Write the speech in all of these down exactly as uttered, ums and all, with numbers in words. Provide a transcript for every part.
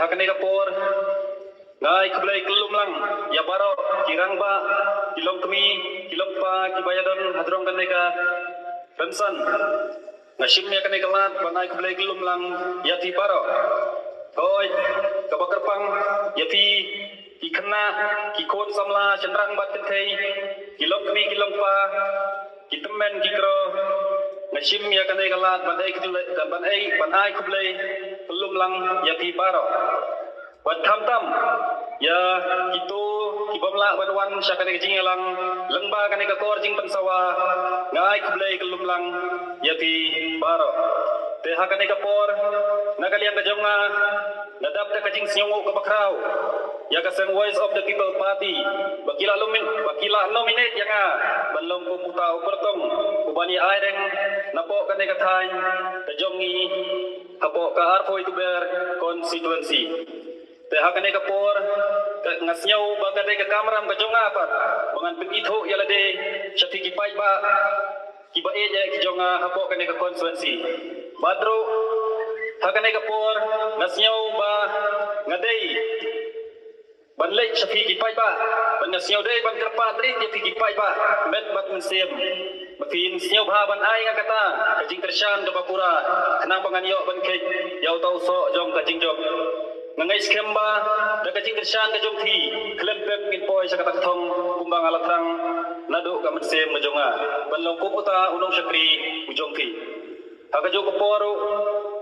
Ha kane ka por nga ai khublei kyllum lang ïa baroh ki rangbah, ki longkmie, ki longkpa kiba ïadon ha jrong kane ka rynsan. Nga shim ïa kane ka lad ban ai khublei kyllum lang ïa phi baroh. Hooid, kaba kyrpang ïa phi ki khynnah, ki khun samla, shynrang bad kynthei, ki longkmie, ki longkpa, ki tymmen, ki kro, nga shim ïa kane ka lad ban ai khublei, ban ai, ban ai khublei kyllum lang ïa phi baroh. Bad khamtam ïa kito kibym lah ban wan sha kane ka jingïalang lyngba kane ka kor jingpynsawa, nga ai khublei kyllum lang ïa phi baroh. Te ha kane ka por, na ka liang ka jong nga, nga dap da ka jingsngewnguh kaba khraw ïa ka seng Voice of the People Party ba ki la nomin-, ba ki la nominate ïa nga ban long kum uta u kyrtong uban ïa ai reng napoh kane ka thaiñ ka jong ngi hapoh ka arphew Tuber constituency. Te ha kane ka por, ka, nga sngew ba ka dei ka kamram ka jong nga pat ba ngan pynithuh ïa lade sha phi ki paidbah kiba ïeit ki jong nga hapoh kane ka constituency. Bad ruh ha kane ka por nga sngew ba nga dei ban leit sha phi ki paidbah, ban nga sngew dei ban kyrpad rit ïa phi ki paidbah met bad mynsiem ba phin sngewbha ban ai nga kata ka jingkyrshan kaba pura, khnang ba ngan ïoh ban kheit ïa uta u soh jong ka jingjop. Nga ngeit skhem ba da ka jingkyrshan ka jong phi, khlem pep ngin poi sha kata ka thong kumba nga la thrang naduh ka mynsiem ka jong nga ban long kum uta u nongshakri u jong phi. Ha kajuh ka por ruh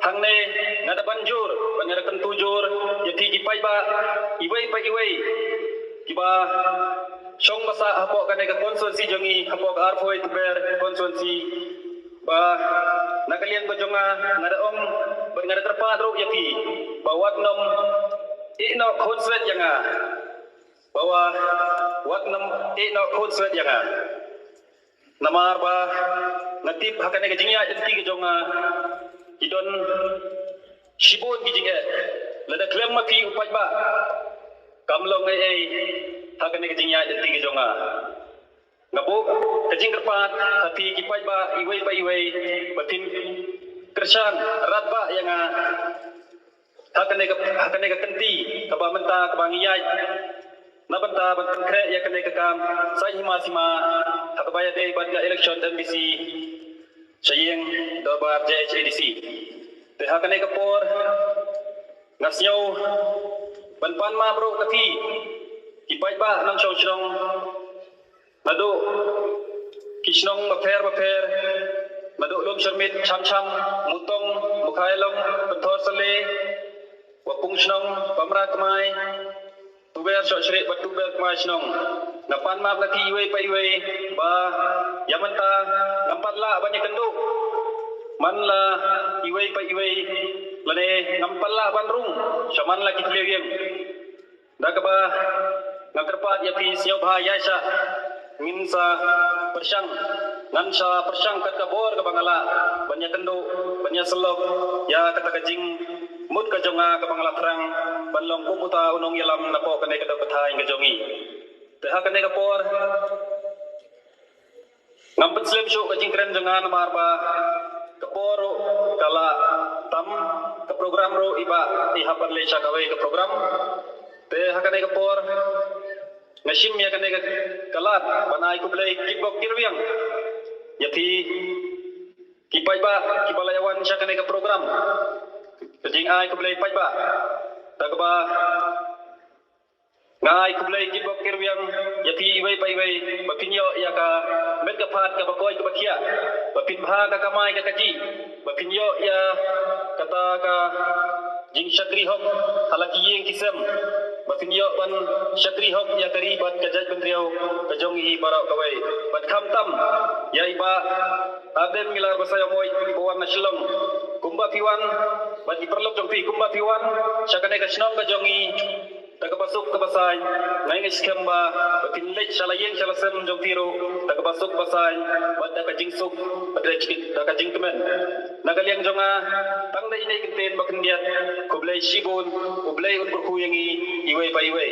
hangne nga da ban jur, ban nga da kyntu jur ïa phi ki paidbah iwei pa iwei kiba shong basa hapoh kane ka constituency jong ngi, hapoh ka arphew Tuber constituency, ba na ka liang ka jong nga, nga da ong bad nga da kyrpad ruh ïa phi ba wat nym ïeh noh khunswet ïa nga, ba wa-, wat nym ïeh noh khunswet ïa nga. Namar ba nga tip ha kane ka jingïaid lynti ka jong nga ki don shibun ki jingeh. Lada khlem ma phi u paidbah, kam long ei ei ha kane ka jingïaid lynti ka jong nga. Nga buh ka jingkyrpad ha phi ki paidbah iwei pa iwei ba phin kyrshan radbah ïa nga ha kane ka, ha kane ka kynti kaba mynta kaba ngi ïaid na bynta ban pynkhreh ïa kane ka kam saiñ hima sima ha kaba ïadei bad ka election MDC sha ïing dorbar JHADC. Te ha kane ka por nga sngew ban pan map ruh na phi ki paidbah nongshong shnong naduh ki shnong bapher bapher, naduh Lumshyrmit, Chamcham, Mutong, Mukhaïalong, Pynthorsalee, Wapung Shnong, Pamra Kmai, Tuber Shohshreh bad Tuber Kmai Shnong. Nga pan map na phi iwei pa iwei ba ïa mynta ngam pat lah ban ïakynduh man la iwei pa iwei, lane ngam pat lah ban rung sha man la ki thliew ïing. Da kaba nga kyrpad ïa phi, sngewbha ïaid shah, ngin sa pyrshang, ngan sa pyrshang kat ka bor kaba nga lah ban ïakynduh, ban ïasyllok ïa kata ka jingmut ka jong nga kaba nga la thrang ban long kum uta u nongïalam napoh kane ka dong ka thaiñ ka jong ngi. Te ha kane ka por ngam pynslem shuh ka jingkren jong nga namar ba ka por ruh ka la tam, ka program ruh i ba i hap ban leit sha kawei ka program. Te ha kane ka por nga shim ïa kane ka, ka lad ban ai khublei kitbok kitrwiang ïa phi ki paidbah kiba la ïa wan sha kane ka program. Ka jingai khublei paidbah, da kaba nga ai khublei kitbok kitrwiang ïa phi iwei pa iwei ba phin ïoh ïa ka met ka phad kaba koit kaba khiah, ba phin bha ka kamai ka kajih, ba phin ïoh ïa kata ka jingshakri hok ha la ki ïing ki sem, ba phin ïoh ban shakri hok ïa ka ri bad ka jaitbynriew ka jong ngi baroh kawei. Bad khamtam ïa i Bah Ardent Miller Basaiawmoit iba wan na Shillong. Kumba phi wan bad ki paralok jong phi, kumba phi wan sha kane ka shnong ka jong ngi da kaba suk kaba saiñ, nga ngeit skhem ba ba phin leit sha la ïing sha la sem jong phi ruh da kaba suk kaba saiñ bad da ka jingsuk bad da ka jing-, da ka jingkmen. Na ka liang jong nga, tang da ine i kyntien ba khyndiat, khublei shibun, U Blei un kyrkhu ïa ngi iwei pa iwei.